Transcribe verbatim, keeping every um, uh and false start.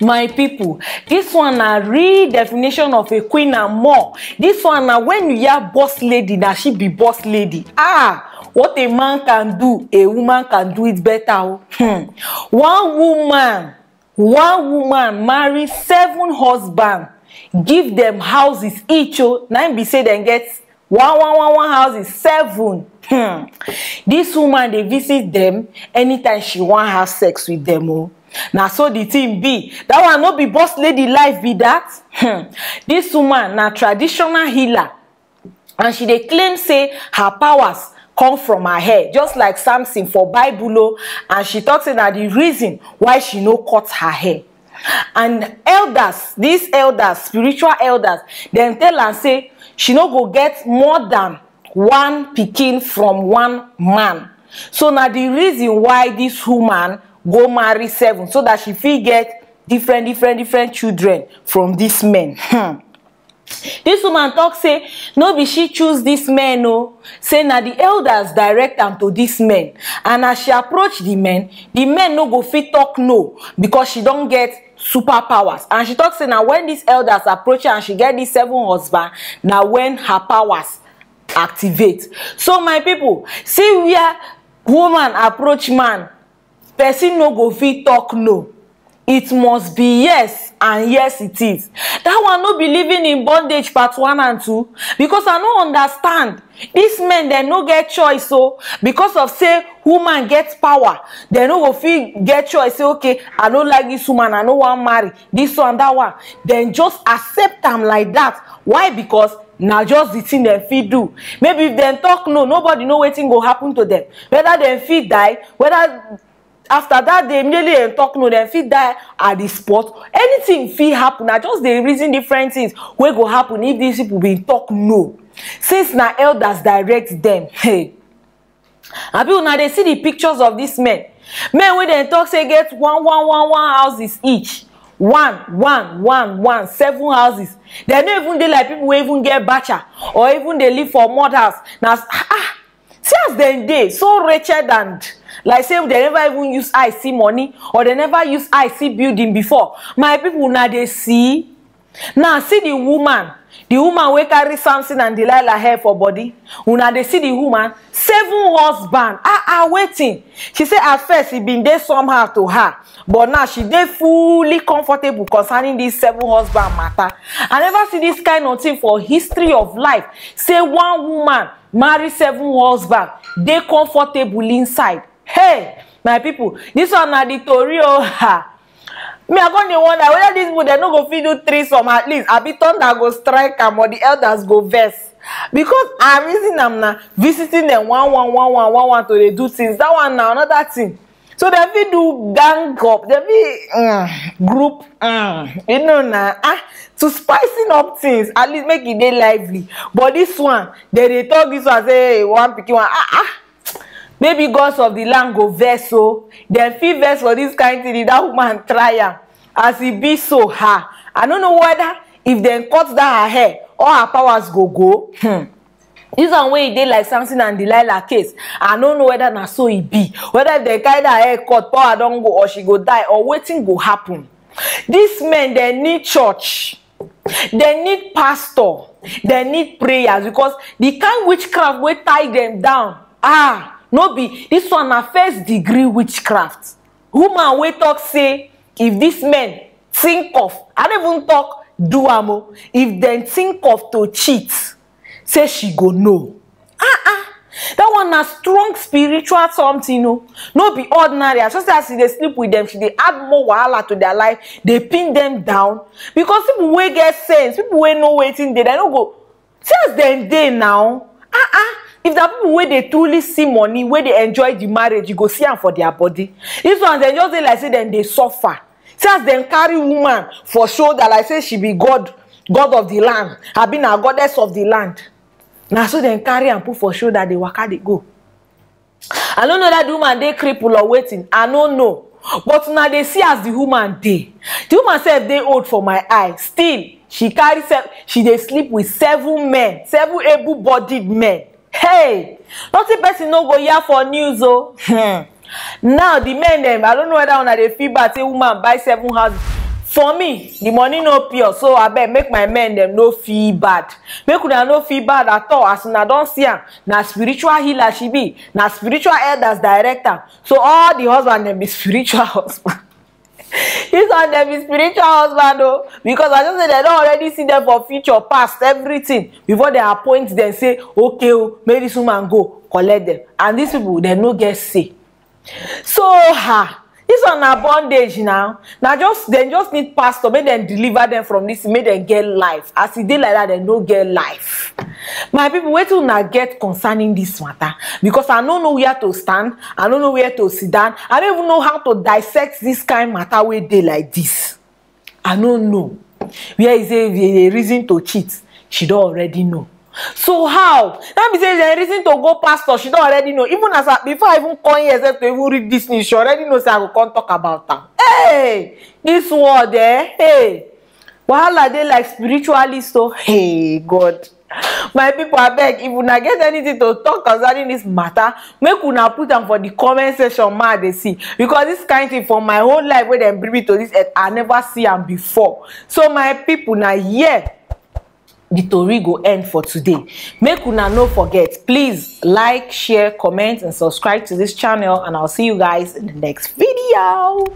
My people, this one na real definition of a queen and more. This one na when you hear boss lady, na she be boss lady. Ah, what a man can do, a woman can do it better o. Hmm. One woman, one woman marry seven husband, give them houses each o. Na im be say dem get one one one one houses seven. Hmm. This woman dey visit them anytime she wan have sex with them o. Na so the thing be. That one no be boss lady life be that. Hmm. This woman na traditional healer, and she dey claim say her powers come from her hair, just like Samson for Bible o. And she talk say na the reason why she no cut her hair. And elders, these elders, spiritual elders, dem tell am say she no go get more than one pikin from one man. So na the reason why this woman go marry seven, so that she fit get different, different, different children from these men. Hmm. This woman talk say no be she choose this men o, say na the elders direct am to this men, and as she approach the men, the men no go fit talk no, because she don get superpowers. And she talk say na when these elders approach her and she get these seven husband, na when her powers activate. So my people, see where woman approach man, person no go fit talk no. It must be yes, and yes it is. That one no be living in bondage part one and two, because I no understand. These men, dem no get choice o, because of say woman get power, dem no go fit get choice say, okay, I no like this woman, I no wan marry this one, that one. Dem just accept am like that. Why? Because na just the thing dem fit do. Maybe if dem talk no, nobody know wetin go happen to them. Whether dem fit die, whether after that day, immediately dem talk no, dem fit die at the spot. Anything fit happen. I just dey reason different things wey go happen if these people bin talk no, since na elders direct them. Hey. Abi una dey see the pictures of these men? Men wey dem talk say get one one one one houses each. One one one one, seven houses. Dem no even dey like people wey even get bacha or even dey live for mud house. Na s- ah, see as dem dey so wretched, and like say dem never even use eye see money, or dem never use eye see building before. My people, una dey see? Now see the woman, the woman wey carry Samson and Delilah hair for body. Una dey see the woman, seven husband. Ah ah, wetin? She say at first e bin dey somehow to her, but now she dey fully comfortable concerning this seven husband matter. I never see this kind of thing for history of life. Say one woman marry seven husband, dey comfortable inside. Hey, my people, this one na the tori o. Ha. Me, I come dey wonder whether these people, dem no go fit do threesome at least. Abi thunder go strike am or the elders go vex. Because I reason am na, visiting them one one one one one one to dey do things. That one na another thing. So dem fit do gang up, dem fit, mm, group, mm, you know na, ah, to spicing up things, at least make e dey lively. But this one, dem dey talk this one say, hey, one pikin one, ah ah. Maybe gods of the land go vex o. Dem fit vex for this kind thing if that woman try am. As e be so, ha, I no know whether if dem cut that her hair, all her powers go go. Hmm. This one wey e dey like Samson and Delilah case, I no know whether na so e be. Whether if dem carry that hair cut, power don go, or she go die, or wetin go happen. These men, dem need church. Dem need pastor. Dem need prayers, because the kind witchcraft wey tie dem down, ah, no be, this one na first degree witchcraft. Woman wey talk say if this men think of, I no even talk do am o, if dem think of to cheat, say she go know. Ah ah, that one na strong spiritual something o. No be ordinary. As she say, as she dey sleep with them, she dey add more wahala to their life, dey pin them down. Because people wey get sense, people wey know wetin dey, dem no go, see as dem dey now. Ah ah, if na people wey dey truly see money, wey dey enjoy the marriage, you go see am for their body. This one, dem just dey like say dem dey suffer. See as dem carry woman for shoulder like say she be god, god of the land, abi na goddess of the land. Na so dem carry am put for shoulder, dey waka dey go. I no know that the woman dey cripple or wetin, I no know. But una dey see as the woman dey. The woman sef dey old for my eye. Still, she carry sef, she dey sleep with seven men, seven able-bodied men. Hey, nothing person no go hear for news o. Hmm. Now the men dem, I don't know whether una dey feel bad say woman buy seven houses. For me, the money no pure, so abeg, make my men dem no feel bad. Make una no feel bad at all, as una don see am. Na spiritual healer she be, na spiritual elders direct am. So all the husband dem be spiritual husband. This one dem be spiritual husband o, because I just say dem don already see dem for future, past, everything, before dem appoint dem, say, "Okay o, make this woman go collect dem." And these people, dem no get say. So, ha, this one na bondage now. Na just, dem just need pastor, make dem deliver dem from this, make dem get life. As e dey like that, dem no get life. My people, wetin una get concerning this matter? Because I no know where to stand, I no know where to sit down, I no even know how to dissect this kind matter wey dey like this. I no know. Where e say if dem reason to cheat, she don already know. So how? That be say dem reason to go pastor, she don already know. Even as I, before I even come here sef to even read this news, she already know say I go come talk about am. Hey, this world, eh? Hey, wahala dey like spiritualist o. Hey, God. My people, abeg, if una get anything to talk concerning this matter, make una put am for the comment section, ma dey see. Because this kind thing, for my whole life wey dem bring me to this earth, I never see am before. So my people, na here the tori go end for today. Make una no forget, please like, share, comment, and subscribe to this channel, and I'll see you guys in the next video.